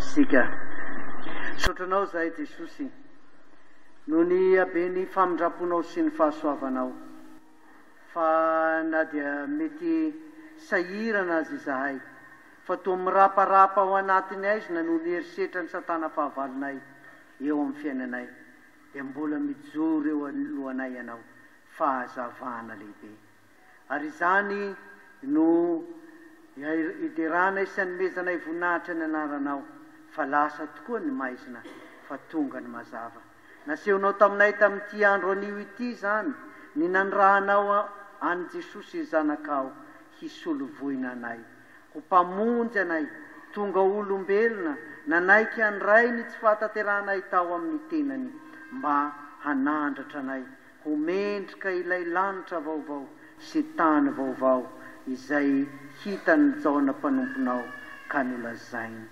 Isika. Misaotra Anao izahay Jesosy noho ny haben'ny famindram-ponao sy ny fahasoavanao fa na dia mety sahirana aza izahay fa toa miraparapa ao anatin'ny haizina noho ny herisetran'i Satana fahavalonay eo amin'ny fiainanay dia mbola mijoro eo anoloanay Ianao fahazavana lehibe. Ary izany no hideranay sy hanomezanay voninahitra ny anaranao, fa lasa tokoa ny maizina, fa tonga ny mazava. Nasehonao taminay tamin'ity andro anio ity izany, ny nanirahanao an'i Jesosy Zanakao hisolo voina anay, ho Mpamonjy anay, tonga olombelona, nanaiky handray ny tsy fahatanterahanay tao amin'ny tenany, mba hanandratra anay Ho mendrika ilay lanitra vaovao sy tany vaovao izay hitan'i Jaona mpanomponao ka nolazainy.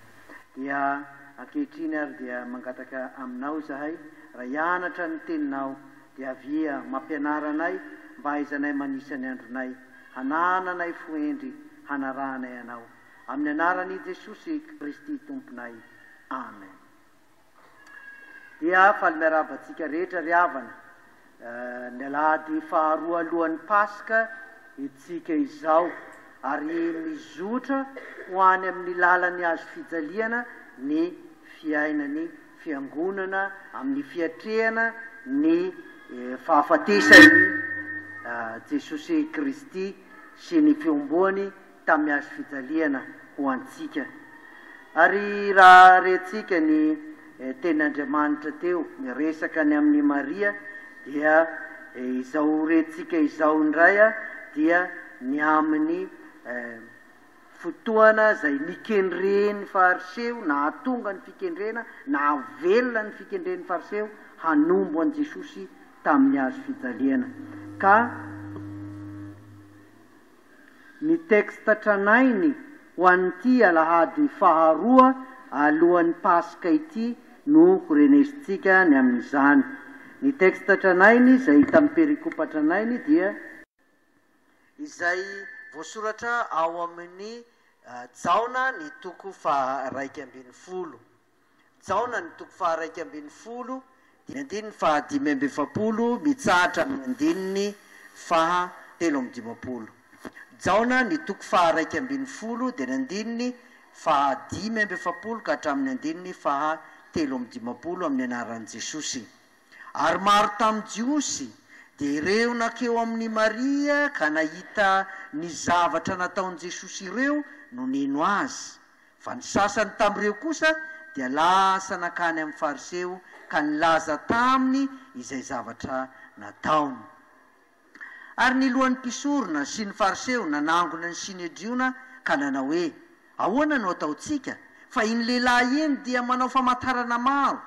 Dia ankehitriny ary dia mangataka aminao izahay, raha hianatra ny Teninao, dia avia mampianara anay mba hahaizanay manisa ny andronay, hanananay fo hendry hanarahanay Anao. Amin'ny anaran'i Jesosy Kristy Tomponay. Amen. Dia faly miarahaba antsika rehetra ry havana. Ny alahady faharoa alohan'ny Paska itsika izao ary mizotra ho any amin'ny lalan'ny hazo fijaliana ny fiainan'ny Fiangonana amin'ny fiatrehana ny fahafatesan'i Jesosy Kristy sy ny fihomboany tamin'ny hazo fijaliana ho antsika. Ary raha rentsika ny Tenin'Andriamanitra teo miresaka ny amin'i Maria dia izao rentsika izao indray dia ny amin'ny fotoana izay nikendren'ny Fariseo, nahatonga ny fikendrena, nahavelona ny fikendren'ny Fariseo hanombo an'i Jesosy tamin'ny hazo fijaliana. Ka. Ny texte tranainy ho an'ity alahady faharoa alohan'ny Paska ity no ho renesintsika ny amin'izany. Ny texte tranainy izay hita amin'ny perikopa tranainy dia. Izay voasoratra ao amin'ny Jaona ny toko faha 11. Jaona ny toko faha-11, ny andininy faha-45 mitsahatra amin'ny andininy faha-53. Jaona ny toko faha-11 dia ny andininy faha-45 ka hatramin'ny andininy faha-53 amin'ny anaran'i Jesosy. Ary maro tamin'ny Jiosy dia ireo nankeo amin'i Maria ka nahita ny zavatra nataon'i Jesosy ireo no nino Azy. Fa ny sasany tamin'ireo kosa dia lasa nankany amin'ny Fariseo ka nilaza taminy izay zavatra nataony. Ary ny lohan'ny mpisorona sy ny Fariseo nanangona ny Synedriona ka nanao hoe, Ahoana no ataontsika? Fa iny lehilahy iny dia manao famantarana maro.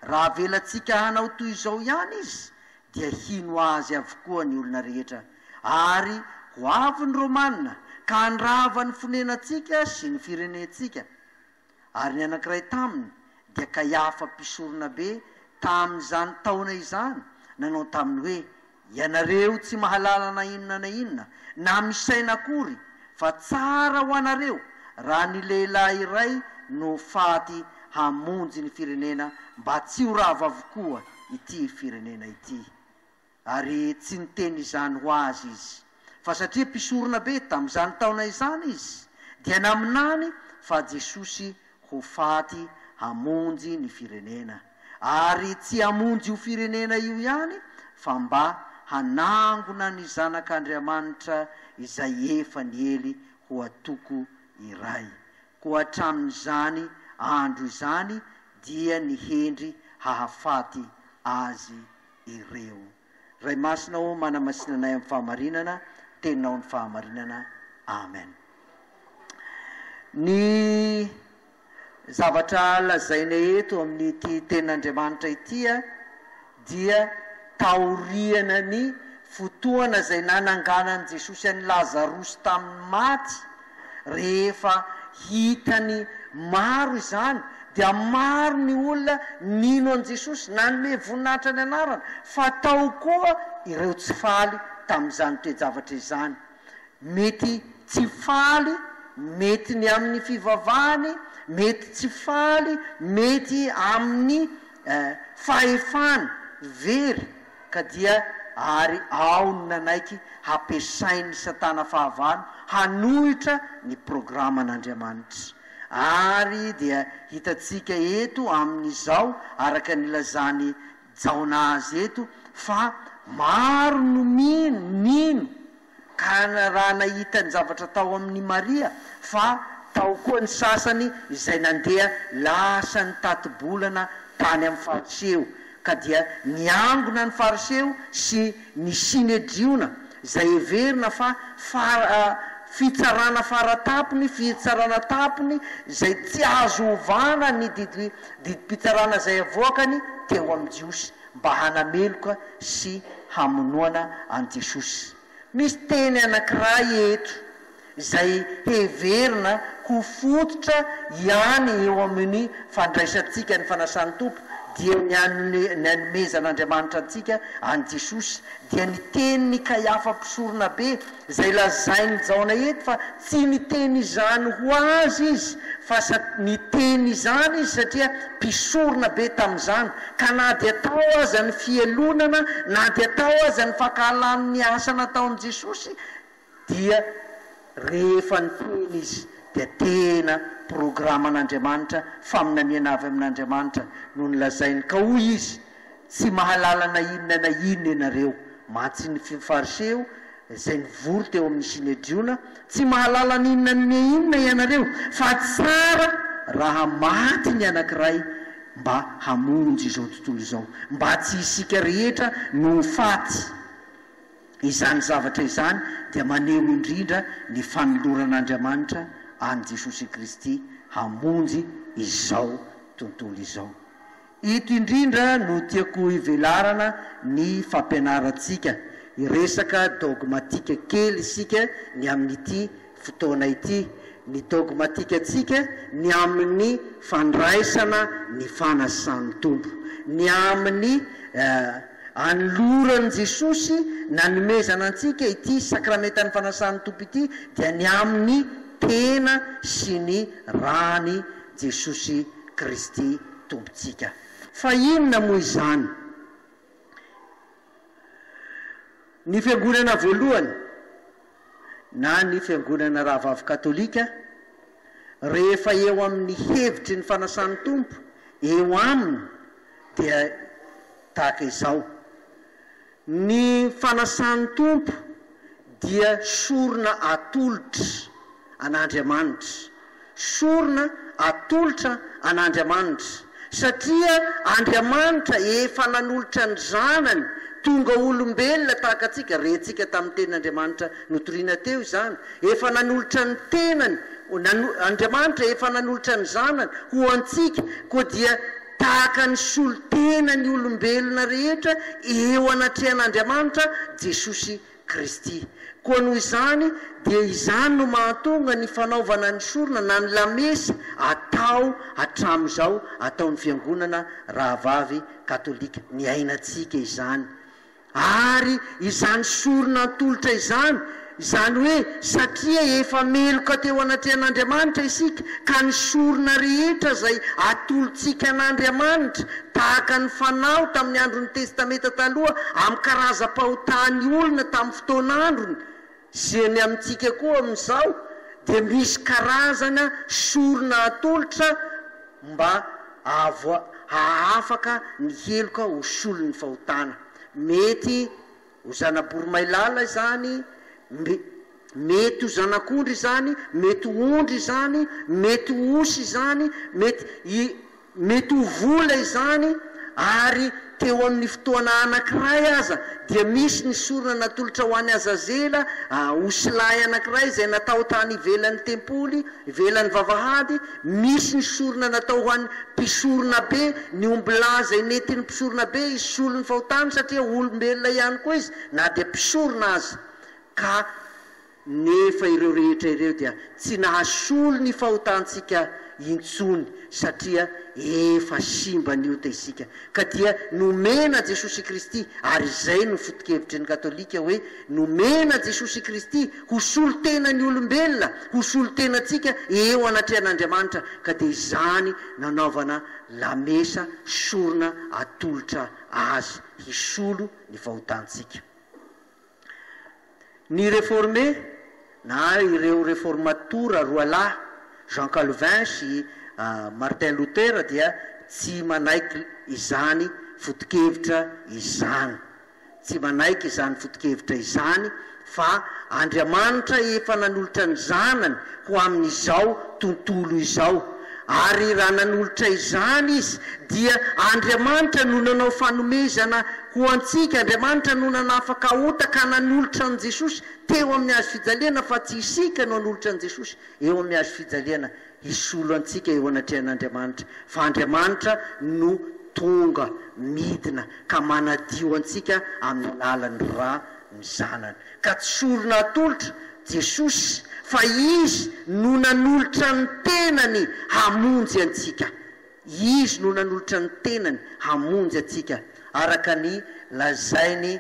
Raha avelantsika hanao toy izao ihany izy, dia hino azy avokoa ny olona rehetra, ary ho avy ny Romana ka handrava ny fonenantsika sy ny firenentsika. Ary ny anankiray taminy, dia Kaiafa mpisoronabe tamin' izany taona izany, nanao taminy hoe, Ianareo tsy mahalala na inona na inona, na misaina akory, fa tsara ho anareo raha ny lehilahy iray no faty hamonjy ny firenena mba tsy ho rava avokoa ity firenena ity. Ary tsy niteny izany ho azy izy, fa satria mpisorona be tamin'izany taona izany izy, dia naminany fa Jesosy ho faty hamonjy ny firenena. Ary tsy hamonjy io firenena io ihany, fa mba hanangona ny zanak'Andriamanitra izay efa niely ho atoko iray. Koa hatramin'izany andro izany dia ny hendry hahafaty azy ireo. Ray Masina ô, manamasina anay amin'ny fahamarinana, Teninao ny fahamarinana. Amen. Ny zavatra lazaina eto amin'ity Tenin'Andriamanitra ity dia taorian'ny fotoana izay nananganan'i Jesosy an'i Lazarosy tamin'ny maty, Rehefa hitany maro izany, dia maro ny olona nino an'i Jesosy, nanome voninahitra ny anarany, fa tao koa ireo tsy faly tamin'izany toe-javatra izany. Mety tsy faly, mety ny amin'ny fivavahany, mety tsy faly, mety amin'ny fahefana very ka dia ary ao no nanaiky hampiasain'i Satana fahavalo hanohitra ny programan'Andriamanitra. Ary dia hitantsika eto amin'izao araka ny ilazan'i Jaona azy eto fa maro no mino, nino, ka raha nahita ny zavatra tao amin'i Maria fa tao koa ny sasany izay nandeha lasa nitati-bolana tany amin'ny Fariseo, ka dia niangona ny Fariseo sy ny Synedriona, izay heverina fa fara fitsarana fara-tampony, fitsarana tampony izay tsy azo ovana ny didy didim-pitsarana izay avoakany teo amin'ny Jiosy mba hanameloka sy hamonoana an'i Jesosy. Misy teny anankiray eto izay heverina ho fototra ihany eo amin'ny fandraisantsika ny fanasan'ny Tompo, dia ny ny anomezan'Andriamanitra antsika an'i Jesosy, dia ny tenin'i Kaiafa mpisoronabe, izay lazain'i Jaona eto fa tsy niteny izany ho azy izy, fa niteny izany izy satria mpisorona be tamin'izany, ka na dia tao aza ny fialonana, na dia tao aza ny fankahalany ny asa nataon'i Jesosy, dia rehefa niteny izy dia tena programan'Andriamanitra, faminaniana avy amin'Andriamanitra no nolazainy, ka hoy izy, Tsy mahalala na inona na inona ianareo, mantsy ny Fariseo izay nivory teo amin'ny Synedriona, tsy mahalala n'inona na inona ianareo, fa tsara raha maty ny anankiray mba hamonjy izao tontolo izao, mba tsy isika rehetra no ho faty. Izany zavatra izany dia maneho indrindra ny fanoloran'Andriamanitra an'i Jesosy Kristy hamonjy izao tontolo izao. Ito indrindra no tiako hivelarana ny fampianarantsika. Hiresaka dogmatika kely isika ny amin'ity fotoana ity. Ny dogmatikantsika ny amin'ny fandraisana ny fanasan'ny Tompo. Ny amin'ny anoloran'i Jesosy nanomezana antsika ity sakramentan'ny fanasan'ny Tompo ity dia ny amin'ny tena sy ny ràn'i Jesosy Kristy Tompontsika. Fa inona moa izany? Ny Fiangonana voalohany, na ny Fiangonana Rahavavy Katolika, rehefa eo amin'ny hevitry ny fanasan'ny Tompo eo aminy dia tahaka izao, Ny fanasan'ny Tompo dia sorona atolotra an'Andriamanitra. Sorona atolotra an'Andriamanitra. Satria Andriamanitra efa nanolotra ny Zanany tonga olombelona tahaka antsika, rentsika tamin'ny tenin'Andriamanitra notorina teo izany, efa nanolotra ny tenany, Andriamanitra efa nanolotra ny Zanany ho antsika, koa dia Tahaka ny solontena ny olombelona rehetra eo anatrehan'Andriamanitra Jesosy Kristy. Koa noho izany dia izany no mahatonga ny fanaovana ny sorona na ny lamesa atao hatramin'izao ataon'ny Fiangonana Rahavavy Katolika. Niainantsika izany. Ary izany sorona atolotra izany, izany hoe satria efa meloka teo anatrehan'Andriamanitra isika, ka ny sorona rehetra izay atolotsika an'Andriamanitra, tahaka ny fanao tamin'ny andron'ny Testamenta Taloha amin'ny karazam-pahotan'ny olona tamin'ny fotoan'androny, sy ny amintsika koa amin'izao, dia misy karazana sorona atolotra mba hahafaka ny heloka ho solon'ny fahotana. Mety ho zana-boromailala izany, mety ho zanak'ondry izany, mety ho ondry izany, mety ho osy izany, mety Mety ho vola izany ary teo amin'ny fotoana anankiray aza dia misy ny sorona natolotra ho an'i Azazela, osilahy anankiray izay natao tany ivelan'ny tempoly, ivelan'ny vavahady, misy ny sorona natao ho an'ny mpisoronabe, ny ombilahy izay nentin'ny mpisoronabe hisolo ny fahotany satria olombelona ihany koa izy na dia mpisorona aza ka Nefa ireo rehetra ireo dia tsy nahasolo ny fahotantsika intsony satria efa simba ny ota isika. Ka dia nomena Jesosy Kristy, ary izay no foto-kevitry ny Katolika hoe nomena Jesosy Kristy ho solontenan'ny olombelona, ho solontenantsika eo anatrehan'Andriamanitra, ka dia izany nanaovana lamesa sorona atolotra Azy hisolo ny fahotantsika. Ny Réformé na ireo Reformatora roalahy, Jean Calvin sy Martin Luther dia tsy manaiky izany foto-kevitra izany. Tsy manaiky izany foto-kevitra izany fa Andriamanitra efa nanolotra ny Zanany ho amin'izao tontolo izao. Ary raha nanolotra izany Izy dia Andriamanitra no nanao fanomezana ho antsika, Andriamanitra no nanafaka ota ka nanolotra an'i Jesosy teo amin'ny hazo fijaliana fa tsy isika no hanolotra an'i Jesosy eo amin'ny hazo fijaliana hisolo antsika eo anatrehan'Andriamanitra fa Andriamanitra no tonga midina ka manadio antsika amin'ny alalan'ny ra ny Zanany. Ka tsy sorona atolotra Jesosy fa Izy no nanolotra ny tenany hamonjy antsika. Izy no nanolotra ny tenany hamonjy antsika, araka ny lazain'i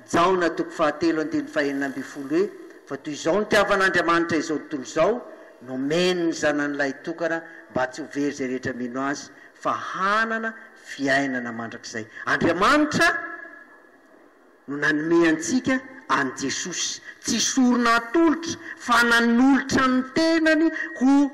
Jaona toko fahatelo andininy fahenina ambin'ny folo hoe, Fa toy izao nitiavan'Andriamanitra izao tontolo izao, nomeny ny Zanany lahitokana mba tsy ho very izay rehetra mino Azy, fa hanana fiainana mandrakizay. Andriamanitra no nanome antsika an'i Jesosy, tsy sorona atolotra, fa nanolotra ny tenany ho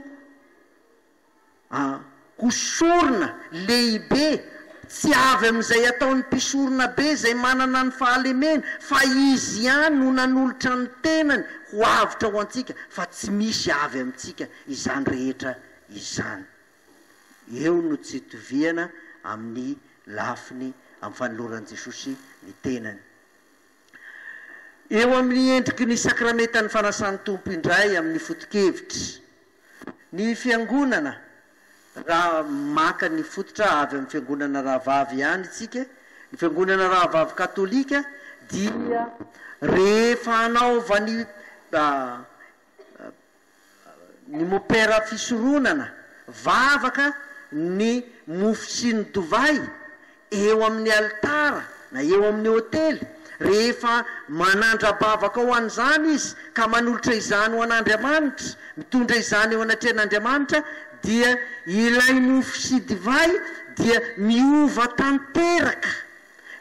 ho sorona lehibe, tsy avy amin'izay ataon'ny mpisorona be izay manana ny fahalemena, fa Izy ihany no nanolotra ny tenany ho avotra ho antsika, fa tsy misy avy amintsika izany rehetra izany. Eo no tsy itoviana amin'ny lafiny amin'ny fanoloran'i Jesosy ny tenany. Eo amin'ny endriky ny sakramentan'ny fanasan'ny Tompo indray amin'ny foto-kevitra. Ny Fiangonana, raha maka ny fototra avy amin'ny Fiangonana Rahavavy ihany isika, ny Fiangonana Rahavavy Katolika dia rehefa hanaovan'ny ny mopera fisoronana vavaka ny mofo sy ny divay eo amin'ny alitara na eo amin'ny ôtely, rehefa manandra-bavaka ho an'izany izy ka manolotra izany ho an'Andriamanitra, mitondra izany eo anatrehan'Andriamanitra, dia ilay mofo sy divay dia miova tanteraka,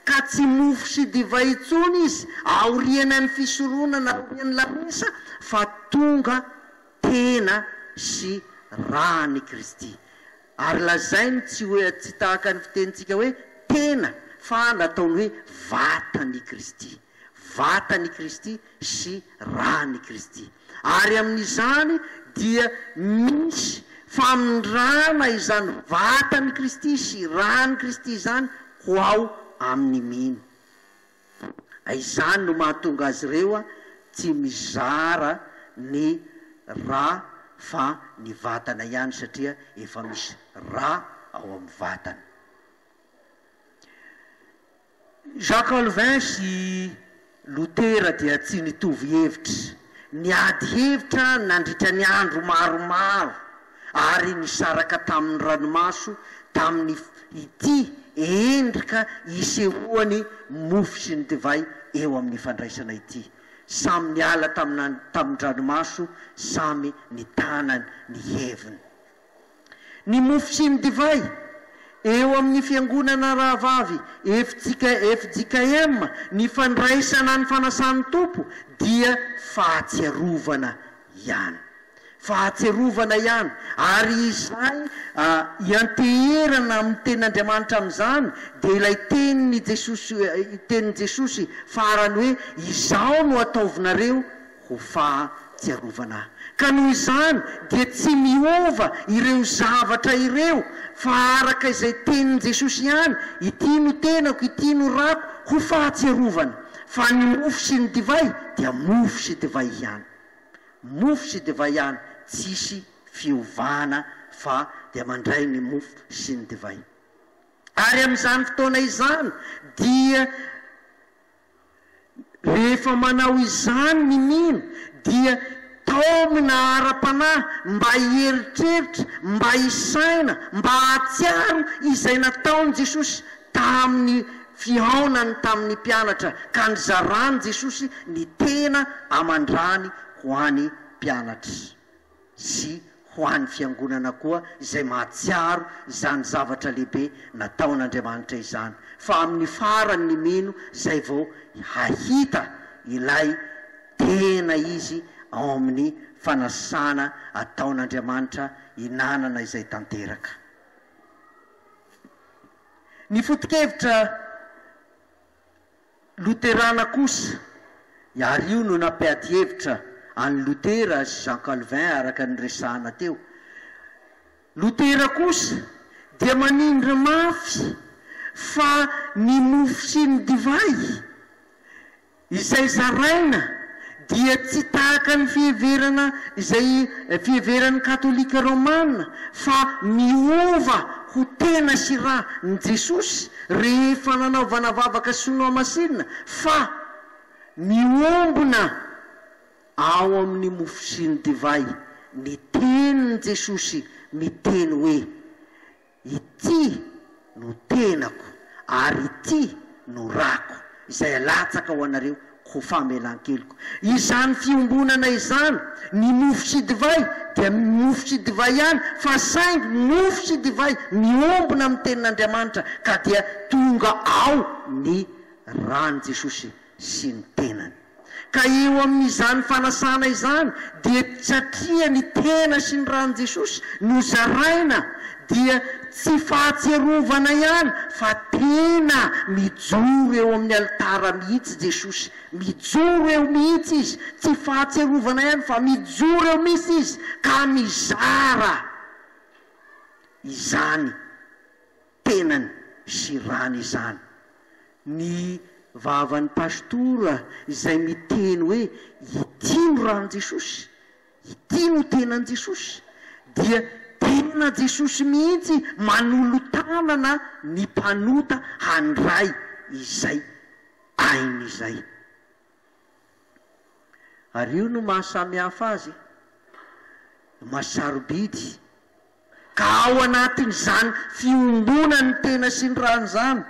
ka tsy mofo sy divay intsony izy aorianan'ny fisoronana, aorian'ny lamesa, fa tonga tena sy ràn'i Kristy. Ary lazainy tsy hoe, tsy tahaka ny fitenintsika hoe tena, fa nataony hoe vatan' i Kristy. Vatan' i Kristy sy ran' i Kristy. Ary amin' izany dia misy famindrana izany vatan' i Kristy sy ran' i Kristy izany ho ao amin' ny mino. Izany no mahatonga azy ireo tsy mizara ny ra fa ny vatana ihany satria efa misy ra ao amin'ny vatana. Jean Calvin sy Lotera dia tsy nitovy hevitra. Niady hevitra nandritra ny andro maromaro ary nisaraka tamin'ny ranomaso tamin'ny ity endrika isehoan'ny mofo sy ny divay eo amin'ny fandraisana ity. Samy niala tamin-dranomaso, samy nitana ny heviny. Ny mofo sy ny divay, eo amin'ny Fiangonana Rahavavy fjkm, ny fandraisana ny Fanasan'ny Tompo dia fahatsiarovana ihany. Fahatsiarovana ihany. Ary izay ianteherana amin'ny Tenin'Andriamanitra amin'izany dia ilay tenin'i Jesosy, tenin'i Jesosy farany hoe, Izao no ataovinareo ho fahatsiarovana ahy. Ka noho izany dia tsy miova ireo zavatra ireo fa araka izay tenin'i Jesosy ihany, ity no tenako, ity no rako, ho fahatsiarovana. Fa ny mofo sy ny divay dia mofo sy divay ihany. Mofo sy divay ihany, tsisy fiovana fa dia mandray ny mofo sy ny divay. Ary amin'izany fotoana izany dia Rehefa manao izany ny mino dia. Taomina ara-panahy mba hieritreritra, mba hisaina, mba hahatsiaro izay nataon'i Jesosy tamin'ny fihaonany tamin'ny mpianatra ka nizaran'i Jesosy ny tena aman-drany ho an'ny mpianatra sy ho an'ny fiangonana koa izay mahatsiaro izany zavatra lehibe nataon'Andriamanitra izany fa amin'ny farany ny mino izay vao hahita ilay tena izy ao amin'ny fanasana ataon'Andriamanitra hinanana izay tanteraka. Ny foto-kevitra loterana kosa, ary io no nampiady hevitra an'i Lotera sy Jean Calvin araka ny noresahana teo, Lotera kosa dia manindry mafy fa ny mofo sy ny divay Izay zaraina dia tsy tahaka ny fiheverana izay fiheveran'ny Katolika Romana fa miova ho tena sy ra n'i Jesosy rehefa nanaovana vavaka sy nohamasinina fa miombona ao amin'ny mofo sy ny divay ny tenin'i Jesosy miteny hoe Ity no tenako, ary ity no rako, izay alatsaka ho anareo ho famelan-keloka. Izany fiombonana izany, ny mofo sy divay, dia mofo sy divay ihany, fa saingy mofo sy divay miombona amin'ny Tenin'Andriamanitra, ka dia tonga ao ny ran'i Jesosy sy ny tenany. Ka eo amin'izany fanasana izany dia satria ny tena sy ny ran'i Jesosy no zaraina dia tsy fahatsiarovana ihany fa tena mijoro eo amin'ny alitara mihitsy Jesosy, mijoro eo mihitsy Izy, tsy fahatsiarovana ihany fa mijoro eo mihitsy Izy ka mizara izany. tenany sy rany izany. Ny vavan'ny pastora izay miteny hoe ity no ran'i Jesosy, ity no tenan'i Jesosy, dia tena Jesosy mihitsy manolo-tanana ny mpanota handray izay ainy izay. Ary io no maha samy hafa azy, maha sarobidy Ka ao anatin'izany fiombonan'ny tena sy ny rano izany,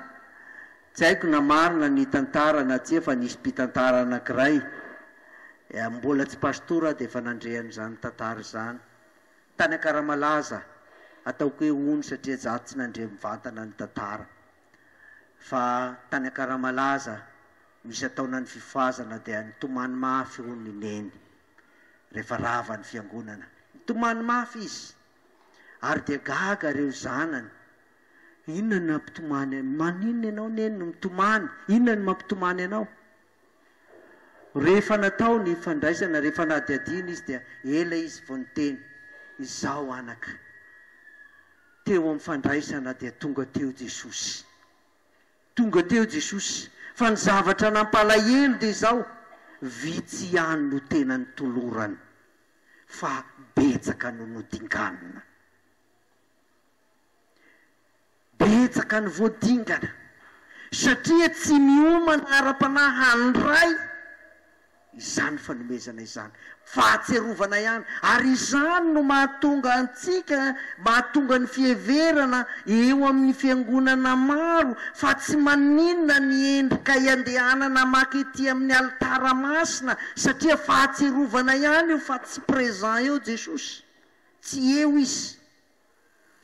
tsy haiko na marina ny tantara na tsia fa nisy mpitantara anankiray, mbola tsy pastora aho dia efa nandre an'izany tantara izany, tany Ankaramalaza, ataoko hoe hono satria za tsy nandre mivantana ny tantara, fa tany Ankaramalaza misy ataonan'ny fifohazana dia nitomany mafy hono i Neny. rehefa rava ny fiangonana. Nitomany mafy izy, ary dia gaga ireo zanany. Inona no nampitomany anao? Maninona ianao Neny no mitomany? Inona no mampitomany anao? Rehefa natao ny fandraisana, rehefa nadihadiana izy dia ela izy vao niteny, Izao anaka, teo amin'ny fandraisana dia tonga teo Jesosy. Tonga teo Jesosy, fa ny zavatra nampalahelo dia izao, vitsy ihany no tena nitolorany, fa betsaka no nodinganina. Betsaka ny voadingana, satria tsy miomana ara-panahy handray izany fanomezana izany. Fahatsiarovana ihany. Ary izany no mahatonga antsika, mahatonga ny fiheverana eo amin'ny fiangonana maro fa tsy maninona ny endrika iandehanana maka ety amin'ny alitara masina satria fahatsiarovana ihany io fa tsy présent eo Jesosy. Tsy eo Izy.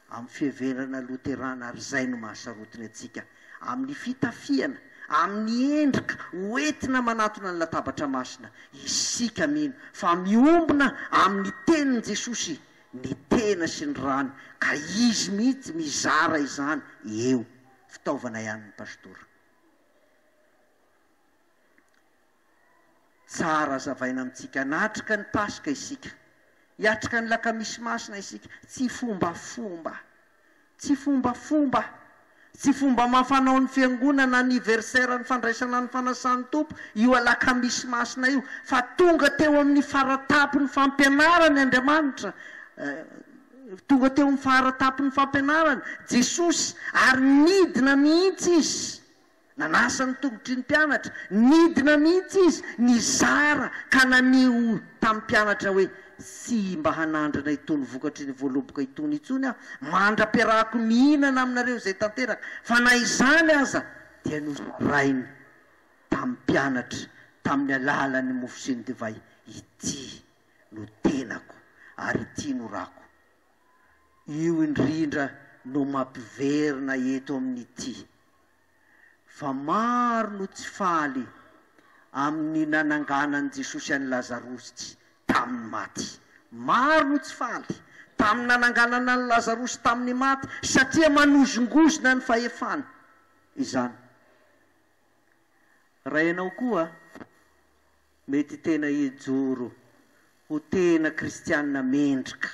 Amin'ny fiheverana loterana ary izay no mahasarotiny antsika amin'ny fitafiana, amin'ny endrika ho entina manatona ny latabatra masina, isika mino fa miombona amin'ny tenin'i Jesosy ny tena sy ny rany ka Izy mihitsy mizara izany eo. Fitaovana ihany ny pastora. Tsara hazavaina amintsika, hanatrika ny Paska isika, hiatrika ny Lakamisy Masina isika, tsy fombafomba, tsy fombafomba, tsy fomba amam-fanaon'ny Fiangonana anniversaire ny fandraisana ny Fanasan'ny Tompo io Alakamisy Masina io, fa tonga teo amin'ny fara-tampon'ny fampianarany Andriamanitra, tonga teo amin'ny fara-tampon'ny fampianarany Jesosy ary nidina mihitsy Izy. Nanasa ny tongotry ny mpianatra. Nidina mihitsy Izy, nizara ka naneho tamin'ny mpianatra hoe, Tsy mba hanandrana itony vokatry ny voaloboka itony intsony Aho, mandra-piarahako mihinana aminareo izay tanteraka. Fa na izany aza dia nozarainy tamin'ny mpianatra tamin'ny alalan'ny mofo sy ny divay, Ity no tenako, ary ity no rako. Io indrindra no mampiverina eto amin'ity fa maro no tsy faly amin'ny nananganan'i Jesosy an'i Lazarosy tamin'ny maty. Maro no tsy faly tamin'ny nananganana an'i Lazarosy tamin'ny maty satria manozongozona ny fahefany izany. Raha ianao koa mety tena hijoro ho tena kristiana mendrika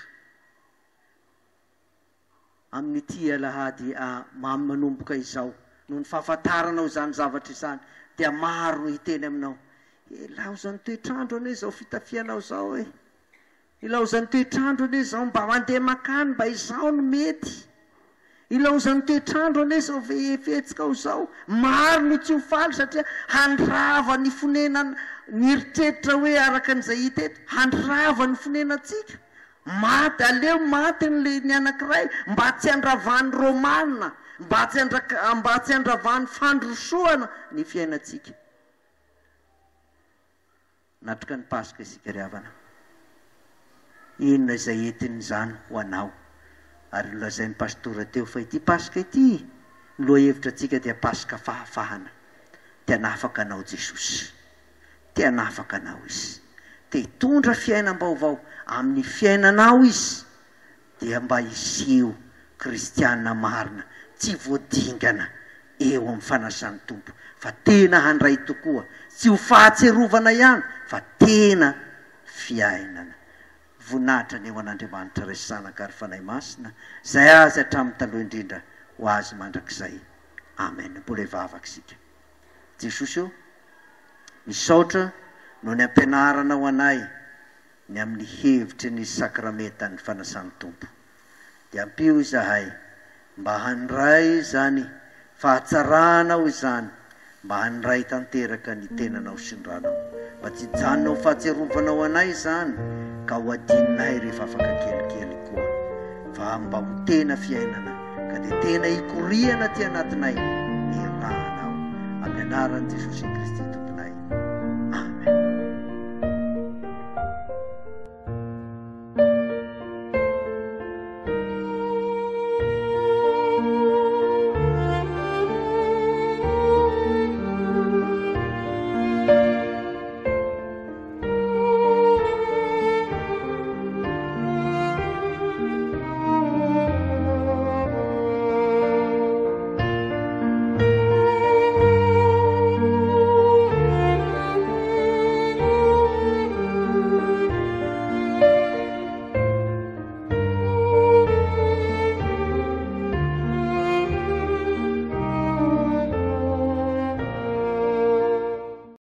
amin'ity alahady mamy manomboka izao, noho ny fahafantaranao izany zavatra izany, dia maro no hiteny aminao, Ilaozan'ny toetr'andro anie izao fitafianao izao e! Ilaozan'ny toetr'andro anie izao, mba mandeha mankany, mba izao no mety. Ilaozan'ny toetr'andro anie izao fihetsikao izao. Maro no tsy ho faly satria handrava ny fonenana, ny eritreritra hoe araka an'izay hita eto, handrava ny fonenantsika. Maty, aleo maty ny le ny anankiray mba tsy handravan'ny Romana, mba tsy handra mba tsy handravan'ny fandrosoana ny fiainantsika. Natrika ny Paska isika ry havana. Inona izay entin'izany ho anao? Ary nolazain'ny Pastora teo fa ity Paska ity, ny lohahevitra antsika dia Paska fahafahana. Te hanafaka anao Jesosy. Te hanafaka anao Izy. Te hitondra fiainam-baovao amin'ny fiainanao Izy. Dia mba hiseho kristiana marina, tsy voadingana eo amin'ny fanasan'ny Tompo, fa tena handray tokoa, tsy ho fahatsiarovana ihany, fa tena fiainana. Voninahitra anie ho an'Andriamanitra Ray sy Zanaka ary Fanahy Masina, izay Azy hatramin'ny taloha indrindra, ho Azy mandrakizay. Amen. Mbola hivavaka isika. Jesosy ô, misaotra noho ny ampianaranao anay ny amin'ny hevitry ny sakramentan'ny fanasan'ny Tompo. Dia ampio izahay mba handray izany fahatsaranao izany, mba handray tanteraka ny tenanao sy ny ranao, mba tsy hijanona ho fahatsiarovanao anay izany ka ho adinonay rehefa afaka kelikely koa, fa mba ho tena fiainana ka dia tena hikoriana aty anatinay ny ranao. Amin'ny anaran'i Jesosy Kristy Tomponay. Amen.